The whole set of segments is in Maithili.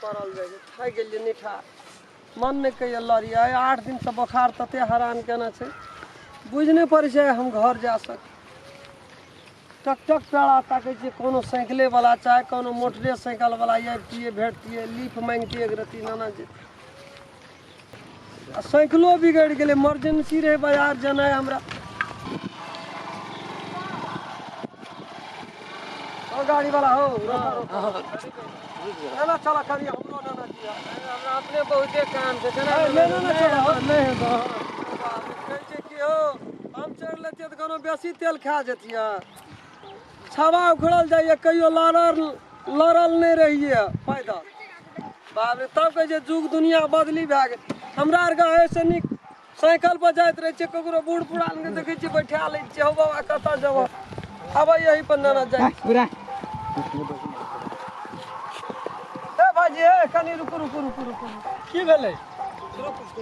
पड़ल जाइ छै, थाकि गेलियै निठा, मन नहि कहैए लड़ियै। आइ 8 दिनसँ बोखार तते हरान केने छै, बुझि नहि पड़ै छै हम घर जा सकी। टक टक पेड़ा ताकै छियै, कोनो साइकिलेवला चाहे कोनो मोटरे साइकिलवला अबितियै, भेटतियै, लीफ माङ्गितियै एक रत्ती नाना जी। आ साइकिलो बिगड़ि गेलै, इमरजेंसी रहै बाजार जेनाइ हमरा। ओ गाड़ी वाला हो, रोको रोको, ना चला करी हमरो नाना जी। हमरा अपने बहुते काम छै, केना ले ना चला हो। नहि हेतौ। कहै छै कि हो हम चढ़ि लेतियै तऽ कोनो बेसी तेल खा जतियै। छावा उखड़ल जाइए, कहियो लड़ल लड़ल नहि रहियै पैदल। बाप रे, तब कहै छै जुग दुनिया बदली भए गेल। हमरा आरके एहिसँ नीक साइकिल पर जाइत रहै छियै, ककरो बूढ़ पुरानके देखै छियै बैठा लै छियै, हौ बाबा कतऽ जेबह, आबै यही पर नाना जाइ। ए भाइजी, ए कनी रुकू रुकू रुकू रुकू। की भेलै? रुकू।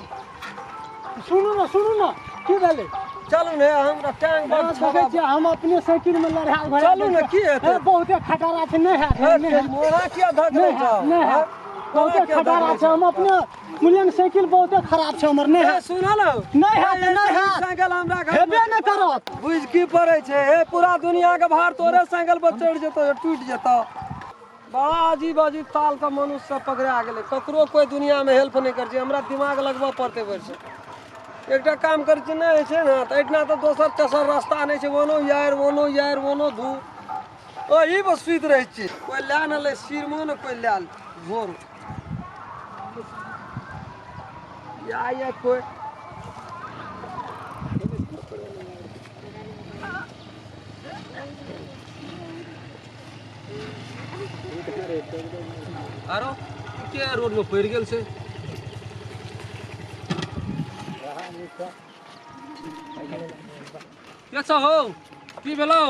सुनू ने, सुनू ने, की भेलै? चलू ने, हमरा टांग बड़ देखै छियै, हम अपने साइकिल मे लड़ाइ भरा। चलू ने, की हेतै? बहुते खटारा छै, नहि हैत, नहि हैत। मोरा किया धकलै छौ? नहि हैत, बहुते खटारा छै। हम अपने बुझलियै ने, साइकिल बहुते खराब छै हमर, नहि हैत। सुनऽ ने, नहि हैत, नहि हैत। साइकिल हमरा घर हेबे नहि करत। बुझि की पड़ै छै? हे, पूरा दुनिया के भार तोरे साइकिल पर चढ़ि जेतौ, टूटि जेतौ। बड़ा अजीब अजीब ताल के मनुष्य सब पकड़ा गेलै, ककरो कोइ दुनिया मे हेल्प नहि करै छै। हमरा दिमाग लगबऽ पड़तै। भरि एकटा काम करै छै, नहि होइ छै ने तऽ एहिठिना तऽ दोसर तेसर रास्ता नहि छै। ओनो यार, ओनो यार, ओनो धू, ओही पर सुति रहै छियै। कोइ लए ने लै सिरमो ने, कोइ लए ले भोर या या कोइ। आरो के रोड में पड़ि गेल छै? के छौ हौ? की भेलौ?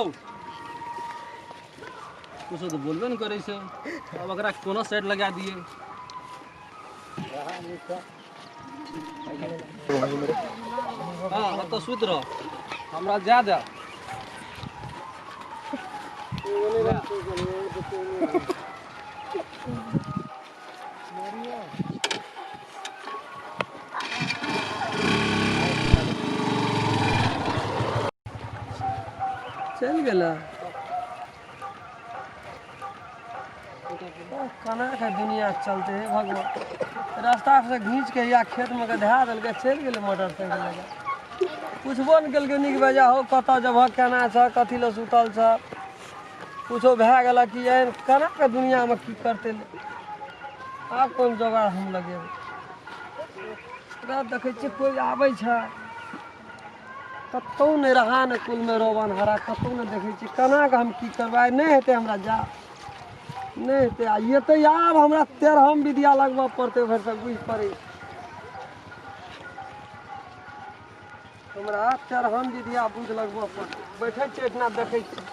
कुछो तऽ बोलबे ने करै छै। आब एकरा कोनो साइड लगा दियै। हँ, ओतऽ सुति रह, हमरा जा दे। चलि गेलै। केना के दुनिया चलते हे भगवान! रास्ता से घींच के या खेत में के धए देलकै, चलि गेलै मोटरसाइकिल लए। पुछबो ने केलकै नीक बेजा, हौ कतऽ जेबह, केना छह, कथी लए सुतल छह, कुछो भए गेल कि एहन केना के दुनियामे की करतै? आब कोन जोगाड़ हम लगेबै? एकरा देखै छियै कोइ आबै छै कतहु नहि रहा ने, कुलमे रोबन हरा कतहु नहि देखै छियै। केना कऽ हम की करबै? आइ नहि हेतै हमरा, जा नहि हेतै। आ एतै आब हमरा तेरहम विद्या लगबऽ पड़तै। भरिसक बुझि पड़ै हमरा तेरहम विद्या बुझ लगबऽ पड़तै। बैठै छियै एहिठिना, देखै छियै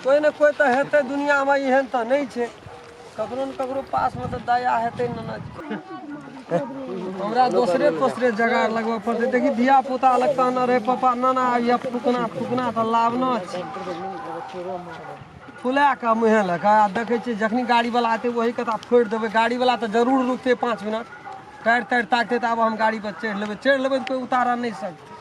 कोइ ने कोइ तऽ हेतै दुनिआँमे, एहन तऽ नहि छै। ककरो ने ककरो पासमे तऽ दया हेतै ने। ने हमरा दोसरे दोसरे जगह लगबऽ पड़तै। देखी, धिया पुता लग कहने रहै पापा, नाना आबिया फुकना फुकना तऽ लाबना छै फुला कऽ मुँहे लऽ कऽ। आ देखै छियै जखनी गाड़ीवला एतै ओही कता फोड़ि देबै। गाड़ीवला तऽ जरूर रुकतै 5 मिनट, टायर तायर ताकतै, तऽ आब हम गाड़ी पर चढ़ि लेबै। चढ़ि लेबै तऽ कोइ उतारऽ नहि सकतै।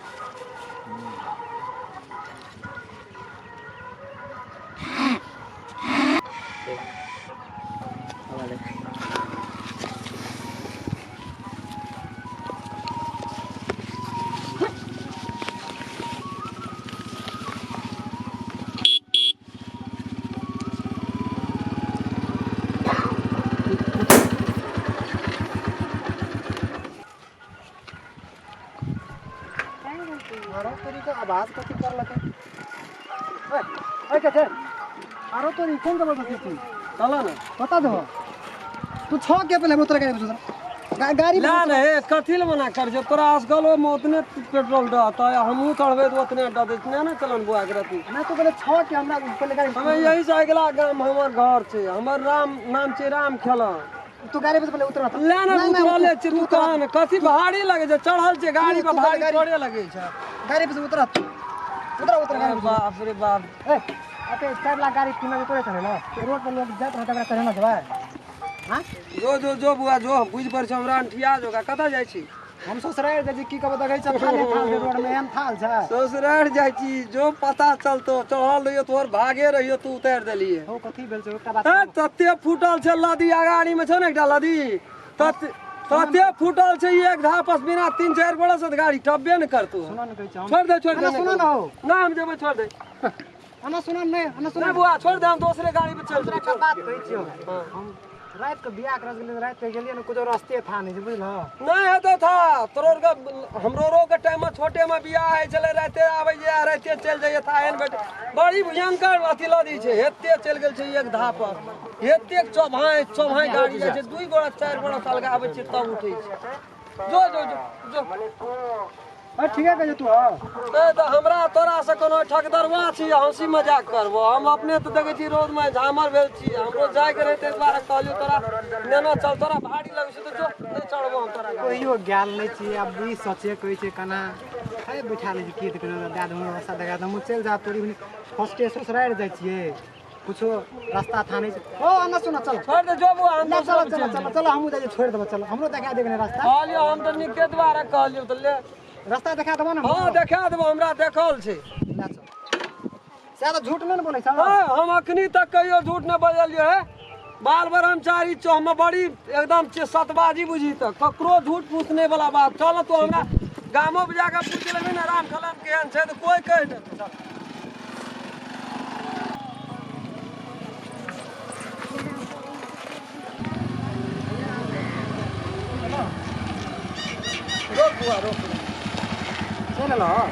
आरो तोरी के आवाज कथी करलकै? ओए के छै? आरो तोरी कोन जबरदस्ती छी? चलऽ ने। बता दो तू छो के पहले उतर गाड़ी पर, उतर गाड़ी पर। ला ने हे, कथी लए मना कर छै तोरा? असगलो मे ओतने पेट्रोल दहतै, हमहूँ चढ़बै तऽ ओतने दऽ दै। नहि ने चलन बौआ के रति। ना, तू पहले छो के हमरा पहले गाड़ी। हमे यही से अगिला गाम हमर घर छै। हमर राम नाम छै राम खेलन। तू गाड़ी पर से पहले उतर। ले ने, उतरले छै। तू कहाँ ने कथी भारी लगै छै, चढ़ल छै गाड़ी पर, तू भारी गाड़ी- थोड़े लगै छै। गाड़ी पर से उतर तू, उतर उतर गाड़ी अरे पर से। बाप रे बाप! ए अते 4 लाख गाड़ी किना के तोरे चढ़े ना, रोड पर लोग जात रहता, ओकरा चढ़े ना देबै। हां जो जो जो बुआ जो बुझि पड़ छै हमरा अंठिया जोगा कतऽ जाइ छी हम ससुरारि जाइ छी की कहबो देखै छ थाले थाल छै रोड में एहन थाल छै ससुरारि जाइ छी जो पता चलतो चढ़ल रहियो तोहर भागे रहियो तू उतारि देलिए हो कथी भेल छै एकटा बात ए तते फूटल छै लदी अगाड़ी में छौ ने एकटा लदी तते तते फूटल छै एक धापस बिना 3-4 बरस से गाड़ी टपबे ने करतो सुनो ने कहै छै हम छोड़ दे छोड़ दे अना सुनो ना हो ना हम जेबै छोड़ दे अना सुनो ने अना सुनो नहीं बुआ छोड़ दे हम दोसरे गाड़ी पे चल तोरा जेबै एकटा बात कहै छियौ हम रात के बियाह करस गेलियै रात के गेलियै ने कुछो रास्ते था नहीं छै बुझलहो नहीं हेतौ था तोरो के हमरो के टाइम में छोटे में बियाह होइ छलै राते आबै जे राते चलि जाइए था एहन बैठ बड़ी भयंकर अथी लदी छै हेते चलि गेल छै एक धाप पर हेते चौभाई चौभाई गाड़ी जाइ छै 2 गोड़ा 4 गोड़ा साल के आबै छै तब उठै छै जो जो जो जो अरे ठीक है कहै तू हां ए तऽ हमरा तोरा से कोनो ठकदरवा छी हंसी मजाक करबो हम अपने तऽ देखै छी रोड में झामर भेल छी हमरो जाइके रहै ताहि दुआरे कहलियौ तोरा नेना चल तोरा भारी लगै छै तऽ जो नहि चढ़बो हम तोरा गाड़ी। कहियो गेल नहि छी आब ई सोचे कहै छै केना हे बैठा लै छी की तऽ केना दए दहूँ रास्ता देखा दहूँ चलि जाब तोरी फर्स्टे ससुरारि जाइ छियै कुछो रास्ता था नहीं छै ओ अना सुना चल छोड़ दे जो बुआ हम ना दोसर चल चल चल चल हमहूँ जाइ छियै छोड़ि देबो चल हमरो देखा देबै ने रास्ता कहलियौ हम तऽ नीके दुआरे कहलियौ तऽ ले रास्ता देखा देबो ने हाँ देखा देबो हमरा देखल छै ले चल सएह तऽ झूठ नहि ने बोलै छौ हाँ हम अखनी तक कहियो झूठ नहि बजलियै हे बाल ब्रह्मचारी छौ हम बड़ी एकदम छै सतबाजी बुझी तऽ ककरो झूठ पूछने वाला बात चल तू हमरा गामो पर जाकऽ पूछि लेबही ने राम कलम केहन छै तऽ कोइ कहि देतौ चल। रोक बुआ रोक चलि एलहो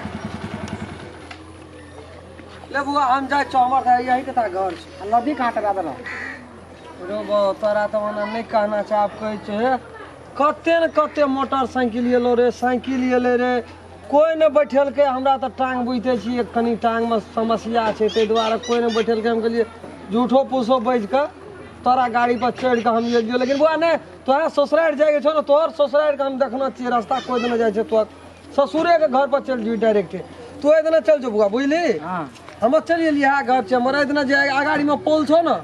ले बुआ हम जाइ छौ हमर तऽ यही के ता घर छै आ लदी कहाँ टका देलहो रो बौ तोरा तऽ ओना नहि कहना छै आब कहै छै हे कते ने कते मोटरसाइकिल एलो रे साइकिल एलै रे कोइ नहि बैठेलकै हमरा तऽ टांग बुझिते छियै कनि टांगमे समस्या छै ताहि दुआरे कोइ नहि बैठेलकै हम कहलियै झूठो पूसो बाजि कऽ तोरा गाड़ी पर चढ़ि कऽ हम एलियौ लेकिन बौआ नहि तोरा ससुरारि जाइके छौ ने तोहर ससुरारिके हम देखना छियै रास्ता कोइ दिना जाइ छै तोहर ससुरेके घर पर चलि जइही डायरेक्टे तू एहि दिना चलि जो बौआ बुझली हाँ हम चलि एलियै इएह घर छै हमर एहि दिना जे अगाड़ीमे पोल छौ ने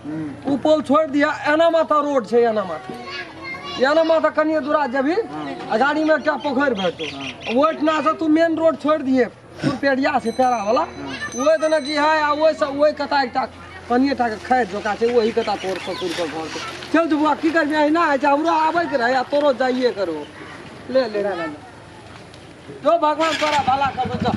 ओ पोल छोड़ि दिअ एना माथा रोड छै एना माथा एना माथा कनिए दूरा जेबही अगाड़ीमे एकटा पोखरि भेटतौ ओहिठिनासँ तू मेन रोड छोड़ि दिहे पेड़िया छै पेड़ा वाला ओहि दिना जे है आ ओहिसँ ओहि कता एकटा कनिए टाके खैर जोका छै ओही कता तोर ससुरके घर छै चल तू बौआ की करबही अहिना होइ छै हमरो आबैके रहै आ तोरो जाइए करो ले ले ले ले जो भगवान तोरा भला करबो जो।